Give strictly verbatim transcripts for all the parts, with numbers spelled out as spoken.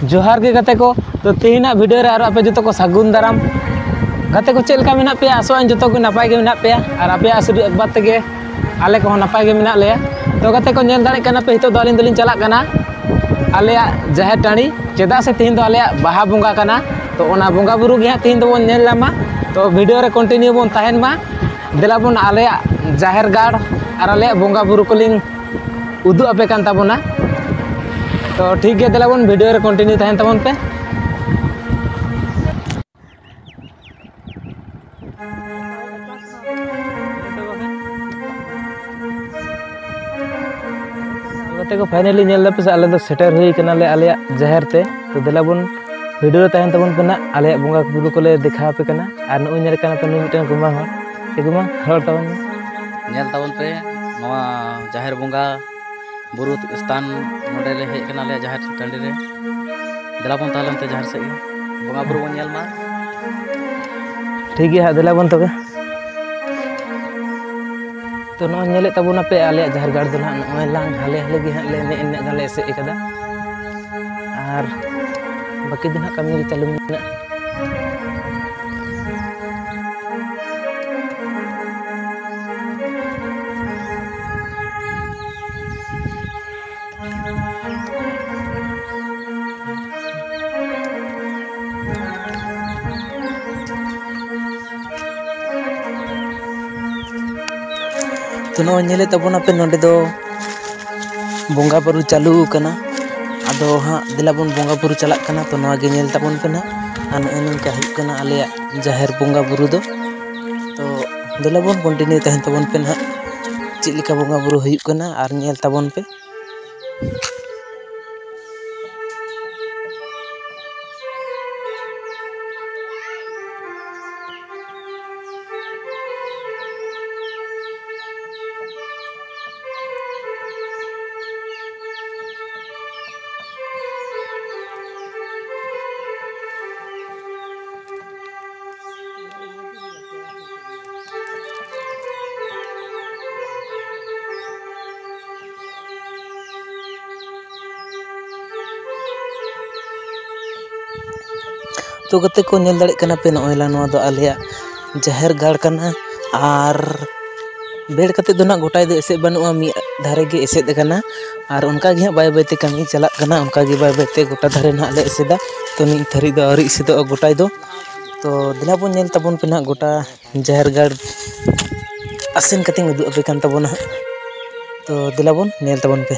ᱡᱚᱦᱟᱨ ᱜᱮ ᱜᱟᱛᱮ ᱠᱚ᱾ ᱛᱚ, ᱛᱮᱦᱮᱧᱟᱜ ᱵᱷᱤᱰᱤᱭᱳ ᱨᱮ ᱟᱨᱚ ᱟᱯᱮ ᱡᱚᱛᱚ ᱠᱚ ᱥᱟᱹᱜᱩᱱ ᱫᱟᱨᱟᱢ᱾ ᱜᱟᱛᱮ ᱠᱚ, ᱪᱮᱫ ᱞᱮᱠᱟ ᱢᱮᱱᱟᱜ ᱯᱮᱭᱟ? ᱟᱥᱚᱜ ᱟᱹᱧ ᱡᱚᱛᱚ ᱜᱮ ᱱᱟᱯᱟᱭ ᱜᱮ ᱢᱮᱱᱟᱜ ᱯᱮᱭᱟ, ᱟᱨ ᱟᱯᱮᱭᱟᱜ ᱟᱥᱤᱨᱵᱟᱫᱽ ᱛᱮᱜᱮ ᱟᱞᱮ ᱠᱚᱦᱚᱸ ᱱᱟᱯᱟᱭ ᱜᱮ ᱢᱮᱱᱟᱜ ᱞᱮᱭᱟ᱾ ᱛᱚ ᱜᱟᱛᱮ ᱠᱚ, ᱧᱮᱞ ᱫᱟᱲᱮᱭᱟᱜ ᱠᱟᱱᱟ ᱯᱮ, ᱱᱤᱛᱚᱜ ᱫᱚ ᱟᱹᱞᱤᱧ ᱫᱚᱞᱤᱧ ᱪᱟᱞᱟᱜ ᱠᱟᱱᱟ ᱟᱞᱮᱭᱟᱜ ᱡᱟᱦᱮᱨ ᱴᱟᱺᱰᱤ, ᱪᱮᱫᱟᱜ ᱥᱮ ᱛᱮᱦᱮᱧ ᱫᱚ ᱟᱞᱮᱭᱟᱜ ᱵᱟᱦᱟ ᱵᱚᱸᱜᱟ ᱠᱟᱱᱟ᱾ ᱛᱚ ᱚᱱᱟ ᱵᱚᱸᱜᱟ ᱵᱩᱨᱩ ᱜᱮ ᱦᱟᱸᱜ ᱛᱮᱦᱮᱧ ᱫᱚᱵᱚᱱ ᱧᱮᱞ ᱧᱟᱢᱟ᱾ ᱛᱚ ᱵᱷᱤᱰᱤᱭᱳ ᱨᱮ ᱠᱚᱱᱴᱤᱱᱤᱭᱩ ᱵᱚᱱ ᱛᱟᱦᱮᱱ ᱢᱟ᱾ ᱫᱮᱞᱟ ᱵᱚᱱ ᱟᱞᱮᱭᱟᱜ ᱡᱟᱦᱮᱨ ᱜᱟᱲ ᱟᱨ ᱟᱞᱮᱭᱟᱜ ᱵᱚᱸᱜᱟ ᱵᱩᱨᱩ ᱠᱚᱞᱤᱧ ᱩᱫᱩᱜ ᱟᱯᱮ ᱠᱟᱱ ᱛᱟᱵᱚᱱᱟ᱾ ᱛᱚ ᱴᱷᱤᱠ ᱜᱮᱭᱟ, ᱫᱮᱞᱟ ᱵᱚᱱ ᱵᱷᱤᱰᱤᱭᱳ ᱨᱮ ᱠᱚᱱᱴᱤᱱᱤᱭᱩ ᱛᱟᱦᱮᱱ ᱛᱟᱵᱚᱱ ᱯᱮ᱾ ᱜᱟᱛᱮ ᱠᱚ, ᱯᱷᱟᱭᱱᱟᱞᱤ ᱧᱮᱞ ᱫᱟᱯᱮ ᱥᱮ, ᱟᱞᱮ ᱫᱚ ᱥᱮᱴᱮᱨ ᱦᱩᱭ ᱠᱟᱱᱟᱞᱮ ᱟᱞᱮᱭᱟᱜ ᱡᱟᱦᱮᱨ ᱛᱮ᱾ ᱛᱚ ᱫᱮᱞᱟ ᱵᱚᱱ ᱵᱷᱤᱰᱤᱭᱳ ᱨᱮ ᱛᱟᱦᱮᱱ ᱛᱟᱵᱚᱱ ᱯᱮ ᱱᱟᱜ, ᱟᱞᱮᱭᱟᱜ ᱵᱚᱸᱜᱟ ᱵᱩᱨᱩ ᱠᱚᱞᱮ ᱫᱮᱠᱷᱟᱣ ᱟᱯᱮ ᱠᱟᱱᱟ᱾ ᱟᱨ ᱱᱩᱜᱼᱩᱭ ᱧᱮᱞ ᱠᱟᱱᱟ ᱯᱮ, ᱱᱩᱭ ᱢᱤᱫᱴᱮᱱ ᱜᱩᱢᱟ ᱦᱚᱲ᱾ ᱮ ᱜᱩᱢᱟ, ᱨᱚᱲ ᱛᱟᱵᱚᱱ ᱢᱮ᱾ ᱧᱮᱞ ᱛᱟᱵᱚᱱ ᱯᱮ ᱱᱚᱣᱟ ᱡᱟᱦᱮᱨ ᱵᱚᱸᱜᱟ ᱵᱩᱨᱩ ᱥᱛᱷᱟᱱ, ᱱᱚᱰᱮ ᱞᱮ ᱦᱮᱡ ᱠᱟᱱᱟ ᱟᱞᱮᱭᱟᱜ ᱡᱟᱦᱮᱨ ᱴᱟᱺᱰᱤ ᱨᱮ᱾ ᱫᱮᱞᱟ ᱵᱚᱱ ᱛᱟᱦᱞᱮ ᱚᱱᱛᱮ ᱡᱟᱦᱮᱨ ᱥᱮᱫ ᱜᱮ, ᱵᱚᱸᱜᱟ ᱵᱩᱨᱩ ᱵᱚᱱ ᱧᱮᱞ ᱢᱟ᱾ ᱴᱷᱤᱠ ᱜᱮᱭᱟ ᱦᱟᱸᱜ, ᱫᱮᱞᱟ ᱵᱚᱱ ᱛᱚᱵᱮ᱾ ᱛᱚ ᱱᱚᱜᱼᱚᱭ ᱧᱮᱞᱮᱫ ᱛᱟᱵᱚᱱᱟᱯᱮ, ᱟᱞᱮᱭᱟᱜ ᱡᱟᱦᱮᱨ ᱜᱟᱲ ᱫᱚ ᱱᱟᱦᱟᱜ ᱱᱚᱜᱼᱚᱭ ᱞᱟᱝ ᱦᱟᱞᱮ ᱦᱟᱞᱮ ᱜᱮ ᱦᱟᱸᱜ ᱞᱮ ᱮᱱᱮᱡ ᱮᱱᱮᱡ ᱜᱟᱱ ᱞᱮ ᱮᱥᱮᱫ ᱟᱠᱟᱫᱟ, ᱟᱨ ᱵᱟᱹᱠᱤ ᱫᱚ ᱱᱟᱦᱟᱜ ᱠᱟᱹᱢᱤ ᱜᱮ ᱪᱟᱹᱞᱩ ᱢᱮᱱᱟᱜᱼᱟ᱾ ᱛᱚ ᱱᱚᱜᱼᱚᱭ ᱧᱮᱞᱮᱫ ᱛᱟᱵᱚᱱᱟᱯᱮ, ᱱᱚᱸᱰᱮ ᱫᱚ ᱵᱚᱸᱜᱟ ᱵᱩᱨᱩ ᱪᱟᱹᱞᱩ ᱟᱠᱟᱱᱟ᱾ ᱟᱫᱚ ᱦᱟᱸᱜ ᱫᱮᱞᱟ ᱵᱚᱱ ᱵᱚᱸᱜᱟ ᱵᱩᱨᱩ ᱪᱟᱞᱟᱜ ᱠᱟᱱᱟ᱾ ᱛᱚ ᱱᱚᱣᱟ ᱜᱮ ᱧᱮᱞ ᱛᱟᱵᱚᱱ ᱯᱮ ᱱᱟᱦᱟᱜ᱾ ᱟᱨ ᱱᱚᱜᱼᱚᱭ ᱱᱚᱝᱠᱟ ᱦᱩᱭᱩᱜ ᱠᱟᱱᱟ ᱟᱞᱮᱭᱟᱜ ᱡᱟᱦᱮᱨ ᱵᱚᱸᱜᱟ ᱵᱩᱨᱩ ᱫᱚ᱾ ᱛᱚ ᱫᱮᱞᱟ ᱵᱚᱱ ᱠᱚᱱᱴᱤᱱᱤᱭᱩ ᱛᱟᱦᱮᱱ ᱛᱟᱵᱚᱱ ᱯᱮ ᱱᱟᱦᱟᱜ, ᱪᱮᱫ ᱞᱮᱠᱟ ᱵᱚᱸᱜᱟ ᱵᱩᱨᱩ ᱦᱩᱭᱩᱜ ᱠᱟᱱᱟ ᱟᱨ ᱧᱮᱞ ᱛᱟᱵᱚᱱ ᱯᱮ᱾ ᱛᱚ ᱜᱟᱛᱮ ᱠᱚ, ᱧᱮᱞ ᱫᱟᱲᱮᱭᱟᱜ ᱠᱟᱱᱟ ᱯᱮ, ᱱᱚᱜᱼᱚᱭ ᱞᱟᱝ, ᱱᱚᱣᱟ ᱫᱚ ᱟᱞᱮᱭᱟᱜ ᱡᱟᱦᱮᱨ ᱜᱟᱲ ᱠᱟᱱᱟ᱾ ᱟᱨ ᱵᱮᱲ ᱠᱟᱛᱮᱫ ᱫᱚ ᱱᱟᱜ ᱜᱚᱴᱟᱭ ᱫᱚ ᱮᱥᱮᱫ ᱵᱟᱹᱱᱩᱜᱼᱟ, ᱢᱤᱫ ᱫᱷᱟᱨᱮ ᱜᱮ ᱮᱥᱮᱫ ᱟᱠᱟᱱᱟ᱾ ᱟᱨ ᱚᱱᱠᱟ ᱜᱮ ᱦᱟᱸᱜ ᱵᱟᱭ ᱵᱟᱭ ᱛᱮ ᱠᱟᱹᱢᱤ ᱪᱟᱞᱟᱜ ᱠᱟᱱᱟ, ᱚᱱᱠᱟ ᱜᱮ ᱵᱟᱭ ᱵᱟᱭ ᱛᱮ ᱜᱚᱴᱟ ᱫᱷᱟᱨᱮ ᱱᱟᱜ ᱞᱮ ᱮᱥᱮᱫᱟ᱾ ᱛᱚ ᱱᱤᱛ ᱫᱷᱟᱹᱨᱤᱡ ᱫᱚ ᱟᱹᱣᱨᱤ ᱮᱥᱮᱫᱚᱜᱼᱟ ᱜᱚᱴᱟᱭ ᱫᱚ᱾ ᱛᱚ ᱫᱮᱞᱟ ᱵᱚᱱ ᱧᱮᱞ ᱛᱟᱵᱚᱱ ᱯᱮ ᱱᱟᱜ ᱜᱚᱴᱟ ᱡᱟᱦᱮᱨ ᱜᱟᱲ ᱟᱥᱮᱱ ᱠᱟᱛᱮᱧ ᱩᱫᱩᱜ ᱟᱯᱮ ᱠᱟᱱ ᱛᱟᱵᱚᱱᱟ ᱦᱟᱸᱜ᱾ ᱛᱚ ᱫᱮᱞᱟ ᱵᱚᱱ ᱧᱮᱞ ᱛᱟᱵᱚᱱ ᱯᱮ᱾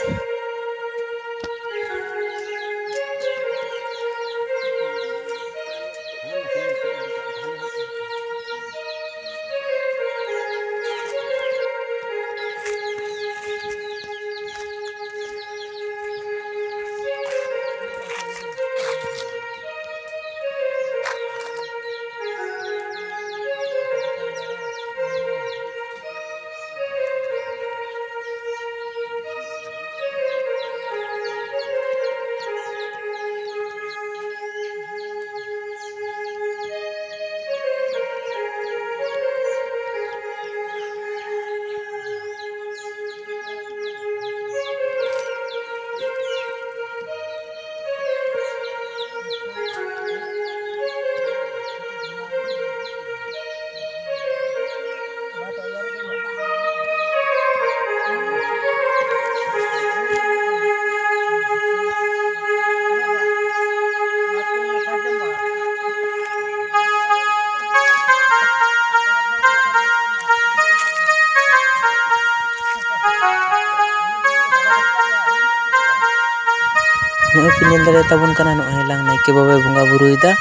ᱱᱚᱜᱼᱚᱭ ᱯᱮ ᱧᱮᱞ ᱫᱟᱲᱮᱭᱟᱛᱟᱵᱚᱱ ᱠᱟᱱᱟ, ᱱᱚᱜᱼᱚᱭ ᱞᱟᱝ ᱱᱟᱭᱠᱮ ᱵᱟᱵᱟᱭ ᱵᱚᱸᱜᱟ ᱵᱩᱨᱩᱭᱮᱫᱟ᱾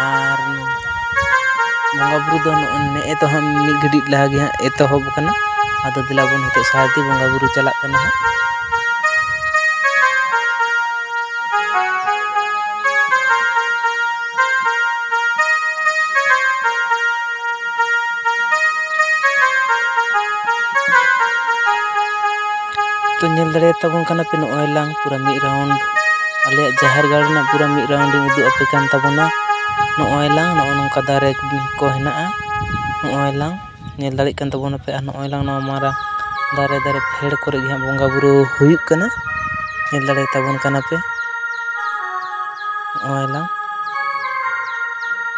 ᱟᱨ ᱵᱚᱸᱜᱟ ᱵᱩᱨᱩ ᱫᱚ ᱱᱚᱜᱼᱚᱭ ᱱᱮᱜᱼᱮ ᱛᱚ ᱦᱟᱸᱜ ᱢᱤᱫ ᱜᱷᱟᱹᱲᱤᱡ ᱞᱟᱦᱟ ᱜᱮ ᱦᱟᱸᱜ ᱮᱛᱚᱦᱚᱵ ᱠᱟᱱᱟ᱾ ᱟᱫᱚ ᱫᱮᱞᱟ ᱵᱚᱱ ᱱᱤᱛᱚᱜ ᱥᱟᱹᱨᱫᱤ ᱵᱚᱸᱜᱟ ᱵᱩᱨᱩ ᱪᱟᱞᱟᱜ ᱠᱟᱱᱟ ᱦᱟᱸᱜ᱾ ᱛᱚ ᱧᱮᱞ ᱫᱟᱲᱮᱭᱟᱛᱟᱵᱚᱱ ᱠᱟᱱᱟ ᱯᱮ, ᱱᱚᱜᱼᱚᱭ ᱞᱟᱝ ᱯᱩᱨᱟᱹ ᱢᱤᱫ round ᱟᱞᱮᱭᱟᱜ ᱡᱟᱦᱮᱨ ᱜᱟᱲ ᱨᱮᱱᱟᱜ ᱯᱩᱨᱟᱹ ᱢᱤᱫ round ᱤᱧ ᱩᱫᱩᱜ ᱟᱯᱮ ᱠᱟᱱ ᱛᱟᱵᱚᱱᱟ᱾ ᱱᱚᱜᱼᱚᱭ ᱞᱟᱝ ᱱᱚᱜᱼᱚ ᱱᱚᱝᱠᱟ ᱫᱟᱨᱮ ᱠᱚ ᱦᱮᱱᱟᱜᱼᱟ᱾ ᱱᱚᱜᱼᱚᱭ ᱞᱟᱝ ᱧᱮᱞ ᱫᱟᱲᱮᱭᱟᱜ ᱠᱟᱱ ᱛᱟᱵᱚᱱᱟ ᱯᱮ᱾ ᱟᱨ ᱱᱚᱜᱼᱚᱭ ᱞᱟᱝ ᱱᱚᱣᱟ ᱢᱟᱨᱟᱝ ᱫᱟᱨᱮ, ᱫᱟᱨᱮ ᱯᱷᱮᱰ ᱠᱚᱨᱮ ᱜᱮ ᱦᱟᱸᱜ ᱵᱚᱸᱜᱟ ᱵᱩᱨᱩ ᱦᱩᱭᱩᱜ ᱠᱟᱱᱟ᱾ ᱧᱮᱞ ᱫᱟᱲᱮᱭᱟᱛᱟᱵᱚᱱ ᱠᱟᱱᱟ ᱯᱮ᱾ ᱱᱚᱜᱼᱚᱭ ᱞᱟᱝ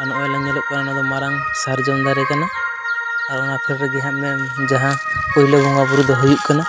ᱟᱨ ᱱᱚᱜᱼᱚᱭ ᱞᱟᱝ ᱧᱮᱞᱚᱜ ᱠᱟᱱᱟ, ᱚᱱᱟ ᱫᱚ ᱢᱟᱨᱟᱝ ᱥᱟᱨᱡᱚᱢ ᱫᱟᱨᱮ ᱠᱟᱱᱟ᱾ ᱟᱨ ᱚᱱᱟ ᱯᱷᱮᱰ ᱨᱮᱜᱮ ᱦᱟᱸᱜ ᱢᱮ-, ᱡᱟᱦᱟᱸ ᱯᱳᱭᱞᱳ ᱵᱚᱸᱜᱟ ᱵᱩᱨᱩ ᱫᱚ ᱦᱩᱭᱩᱜ ᱠᱟᱱᱟ᱾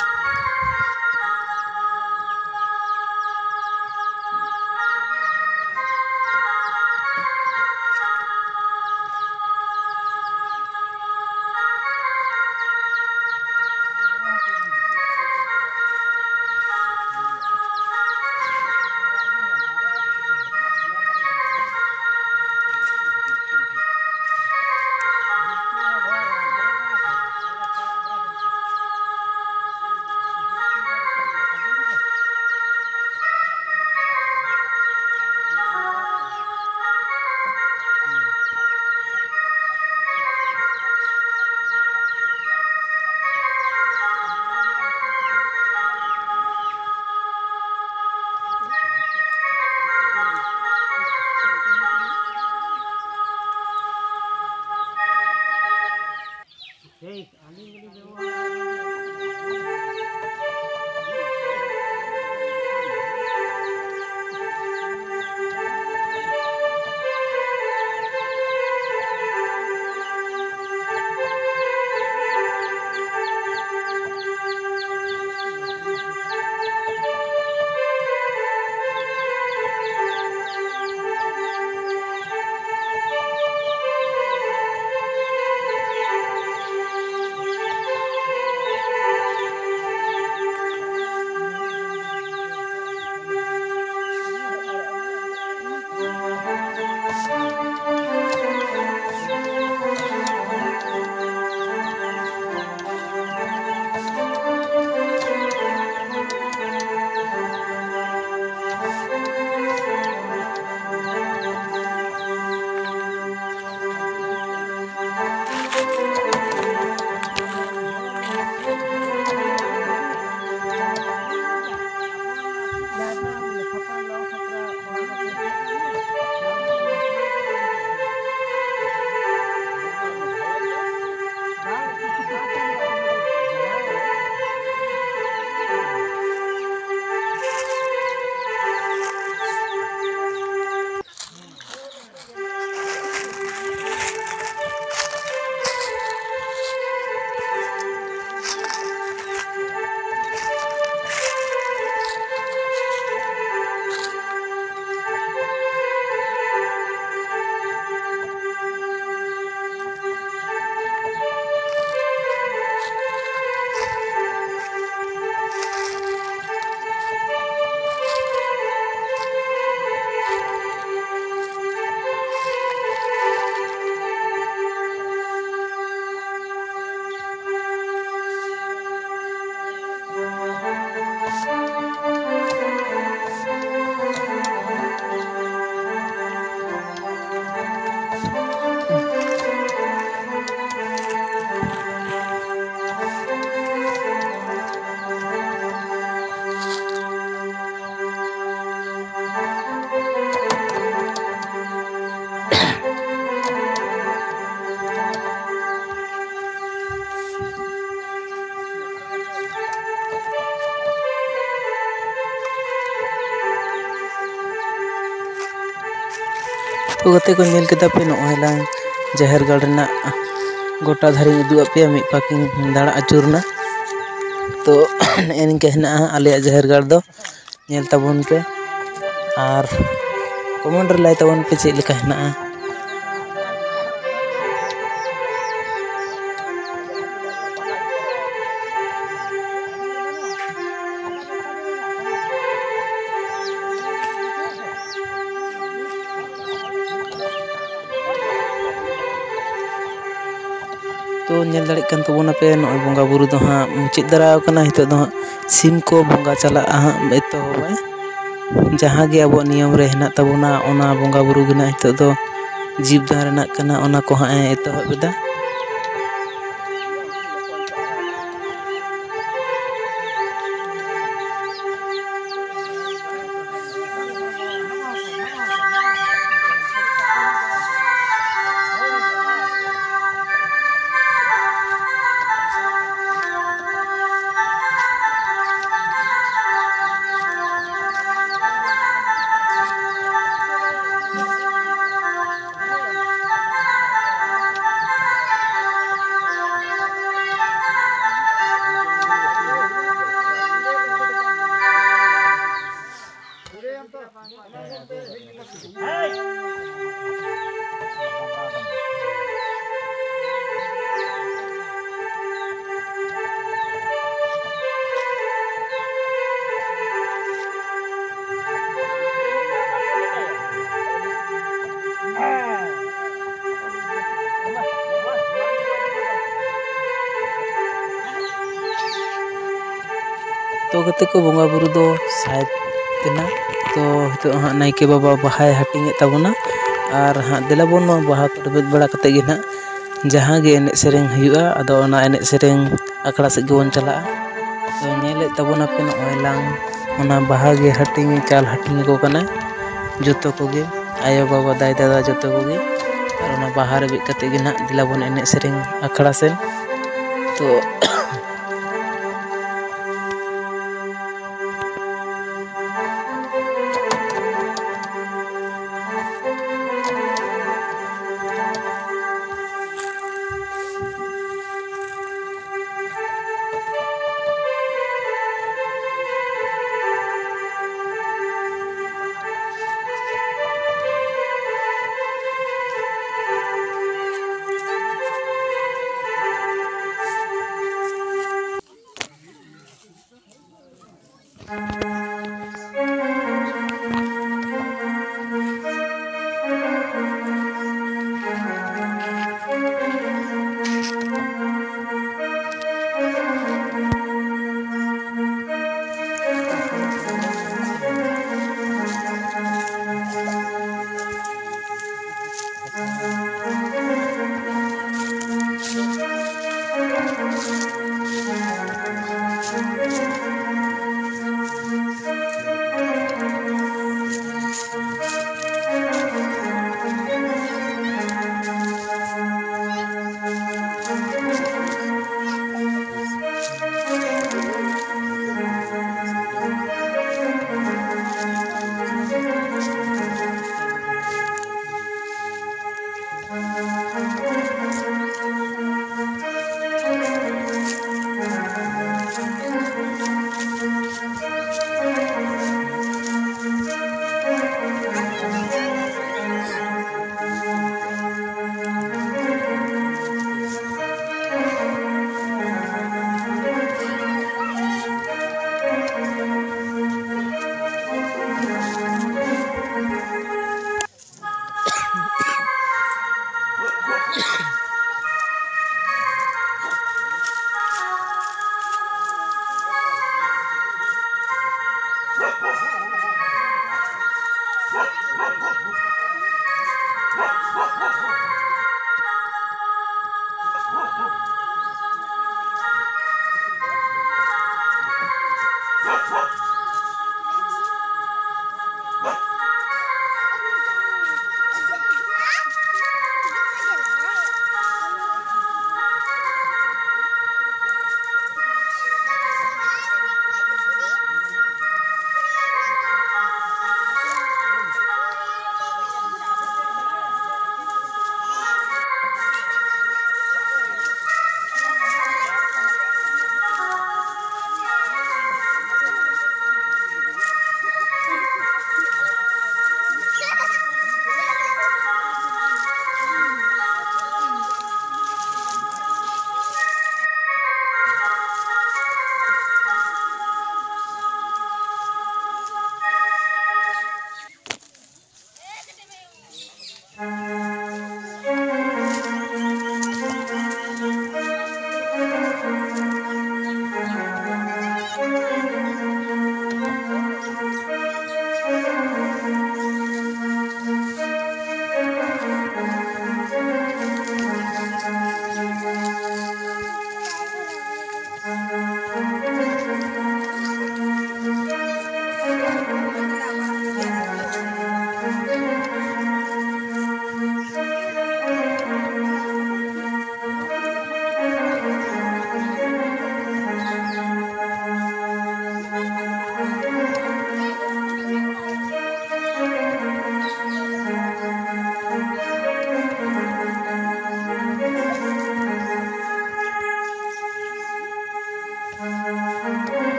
ᱛᱚ ᱜᱟᱛᱮ ᱠᱚ, ᱧᱮᱞ ᱠᱮᱫᱟ ᱯᱮ, ᱱᱚᱜᱼᱚᱭ ᱞᱟᱝ ᱡᱟᱦᱮᱨ ᱜᱟᱲ ᱨᱮᱱᱟᱜ ᱜᱚᱴᱟ ᱫᱷᱟᱨᱮᱧ ᱩᱫᱩᱜ ᱟᱫ ᱯᱮᱭᱟ, ᱢᱤᱫ ᱯᱟᱠᱤᱧ ᱫᱟᱬᱟ ᱟᱹᱪᱩᱨᱱᱟ᱾ ᱛᱚ ᱱᱮᱜᱼᱮ ᱱᱤᱝᱠᱟᱹ ᱦᱮᱱᱟᱜᱼᱟ ᱟᱞᱮᱭᱟᱜ ᱡᱟᱦᱮᱨ ᱜᱟᱲ ᱫᱚ᱾ ᱧᱮᱞ ᱛᱟᱵᱚᱱ ᱯᱮ ᱟᱨ comment ᱨᱮ ᱞᱟᱹᱭ ᱛᱟᱵᱚᱱ ᱯᱮ ᱪᱮᱫ ᱞᱮᱠᱟ ᱦᱮᱱᱟᱜᱼᱟ᱾ ᱛᱚ ᱧᱮᱞ ᱫᱟᱲᱮᱭᱟᱜ ᱠᱟᱱ ᱛᱟᱵᱚᱱᱟᱯᱮ, ᱱᱚᱜᱼᱚᱭ ᱵᱚᱸᱜᱟ ᱵᱩᱨᱩ ᱫᱚ ᱦᱟᱸᱜ ᱢᱩᱪᱟᱹᱫ ᱫᱷᱟᱨᱟ ᱟᱠᱟᱱᱟ᱾ ᱱᱤᱛᱚᱜ ᱫᱚ ᱦᱟᱸᱜ ᱥᱤᱢ ᱠᱚ ᱵᱚᱸᱜᱟ ᱪᱟᱞᱟᱜᱼᱟ ᱦᱟᱸᱜ ᱮᱛᱚᱦᱚᱵᱟᱭ᱾ ᱡᱟᱦᱟᱸ ᱜᱮ ᱟᱵᱚᱣᱟᱜ ᱱᱤᱭᱚᱢ ᱨᱮ ᱦᱮᱱᱟᱜ ᱛᱟᱵᱚᱱᱟ, ᱚᱱᱟ ᱵᱚᱸᱜᱟ ᱵᱩᱨᱩ ᱜᱮ ᱱᱟᱜ ᱱᱤᱛᱚᱜ ᱫᱚ ᱡᱤᱵᱽ ᱫᱟᱱ ᱨᱮᱱᱟᱜ ᱠᱟᱱᱟ, ᱚᱱᱟ ᱠᱚ ᱦᱟᱸᱜ ᱮ ᱮᱛᱚᱦᱚᱵ ᱮᱫᱟ᱾ ᱛᱚ ᱜᱟᱛᱮ ᱠᱚ, ᱵᱚᱸᱜᱟ ᱵᱩᱨᱩ ᱫᱚ ᱥᱟᱭ ᱮᱱᱟ᱾ ᱛᱚ ᱱᱤᱛᱚᱜ ᱦᱟᱸᱜ ᱱᱟᱭᱠᱮ ᱵᱟᱵᱟ ᱵᱟᱦᱟᱭ ᱦᱟᱹᱴᱤᱧᱮᱫ ᱛᱟᱵᱚᱱᱟ ᱟᱨ ᱦᱟᱸᱜ ᱫᱮᱞᱟ ᱵᱚᱱ ᱱᱚᱣᱟ ᱵᱟᱦᱟ ᱠᱚ ᱨᱮᱵᱮᱫ ᱵᱟᱲᱟ ᱠᱟᱛᱮ ᱜᱮ ᱱᱟᱜ ᱡᱟᱦᱟᱸ ᱜᱮ ᱮᱱᱮᱡ ᱥᱮᱨᱮᱧ ᱦᱩᱭᱩᱜᱼᱟ, ᱟᱫᱚ ᱚᱱᱟ ᱮᱱᱮᱡ ᱥᱮᱨᱮᱧ ᱟᱠᱷᱲᱟ ᱥᱮᱫ ᱜᱮᱵᱚᱱ ᱪᱟᱞᱟᱜᱼᱟ᱾ ᱛᱚ ᱧᱮᱞᱮᱫ ᱛᱟᱵᱚᱱᱟᱯᱮ, ᱱᱚᱜᱼᱚᱭ ᱞᱟᱝ ᱚᱱᱟ ᱵᱟᱦᱟ ᱜᱮ ᱦᱟᱹᱴᱤᱧ, ᱪᱟᱞ ᱦᱟᱹᱴᱤᱧ ᱟᱠᱚ ᱠᱟᱱᱟ ᱡᱚᱛᱚ ᱠᱚᱜᱮ, ᱟᱭᱳ ᱵᱟᱵᱟ ᱫᱟᱹᱭ ᱫᱟᱫᱟ ᱡᱚᱛᱚ ᱠᱚᱜᱮ᱾ ᱟᱨ ᱚᱱᱟ ᱵᱟᱦᱟ ᱨᱮᱵᱮᱫ ᱠᱟᱛᱮ ᱜᱮ ᱱᱟᱜ ᱫᱮᱞᱟ ᱵᱚᱱ ᱮᱱᱮᱡ ᱥᱮᱨᱮᱧ ᱟᱠᱷᱲᱟ ᱥᱮᱫ᱾ ᱛᱚ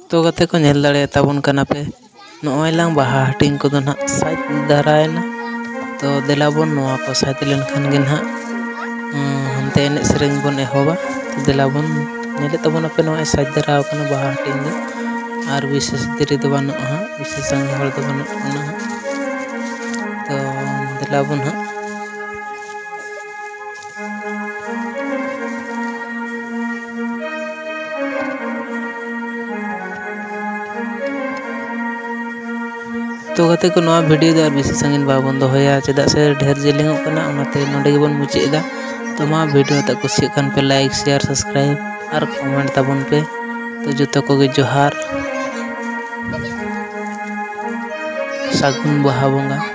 ᱛᱚ ᱜᱟᱛᱮ ᱠᱚ, ᱧᱮᱞ ᱫᱟᱲᱮᱭᱟᱛᱟᱵᱚᱱ ᱠᱟᱱᱟ ᱯᱮ, ᱱᱚᱜᱼᱚᱭ ᱞᱟᱝ ᱵᱟᱦᱟ ᱦᱟᱹᱴᱤᱧ ᱠᱚᱫᱚ ᱱᱟᱦᱟᱜ ᱥᱟᱡ ᱫᱷᱟᱨᱟᱭᱮᱱᱟ᱾ ᱛᱚ ᱫᱮᱞᱟ ᱵᱚᱱ ᱱᱚᱣᱟ ᱠᱚ ᱥᱟᱡᱽ ᱞᱮᱱᱠᱷᱟᱱ ᱜᱮ ᱱᱟᱦᱟᱜ, ᱩᱸ, ᱦᱟᱱᱛᱮ ᱮᱱᱮᱡ ᱥᱮᱨᱮᱧ ᱵᱚᱱ ᱮᱦᱚᱵᱟ᱾ ᱛᱚ ᱫᱮᱞᱟ ᱵᱚᱱ ᱧᱮᱞᱮᱫ ᱛᱟᱵᱚᱱ ᱟᱯᱮ, ᱱᱚᱣᱟ ᱥᱟᱡᱽ ᱫᱷᱟᱨᱟ ᱟᱠᱟᱱᱟ ᱵᱟᱦᱟ ᱦᱟᱹᱴᱤᱧ ᱫᱚ, ᱟᱨ ᱵᱤᱥᱮᱥ ᱫᱮᱨᱤ ᱫᱚ ᱵᱟᱹᱱᱩᱜᱼᱟ ᱦᱟᱸᱜ, ᱵᱤᱥᱮᱥ ᱥᱟᱸᱜᱮ ᱦᱚᱲ ᱫᱚ ᱵᱟᱹᱱᱩᱜ ᱵᱚᱱᱟ ᱦᱟᱸᱜ᱾ ᱛᱚ ᱫᱮᱞᱟ ᱵᱚᱱ ᱦᱟᱸᱜ᱾ ᱛᱚ ᱜᱟᱛᱮ ᱠᱚ, ᱱᱚᱣᱟ video ᱫᱚ ᱟᱨ ᱵᱮᱥᱤ ᱥᱟᱺᱜᱤᱧ ᱵᱟᱵᱚᱱ ᱫᱚᱦᱚᱭᱟ, ᱪᱮᱫᱟᱜ ᱥᱮ ᱰᱷᱮᱨ ᱡᱮᱞᱮᱧᱚᱜ ᱠᱟᱱᱟ, ᱚᱱᱟᱛᱮ ᱱᱚᱰᱮ ᱜᱮᱵᱚᱱ ᱢᱩᱪᱟᱹᱫ ᱮᱫᱟ᱾ ᱛᱚ ᱢᱟ, video ᱴᱟᱜ ᱠᱩᱥᱤᱭᱟᱜ ᱠᱷᱟᱱ ᱯᱮ like, share, subscribe ᱟᱨ comment ᱛᱟᱵᱚᱱ ᱯᱮ᱾ ᱛᱚ ᱡᱚᱛᱚ ᱠᱚᱜᱮ ᱡᱚᱦᱟᱨ, ᱥᱟᱹᱜᱩᱱ ᱵᱟᱦᱟ ᱵᱚᱸᱜᱟ᱾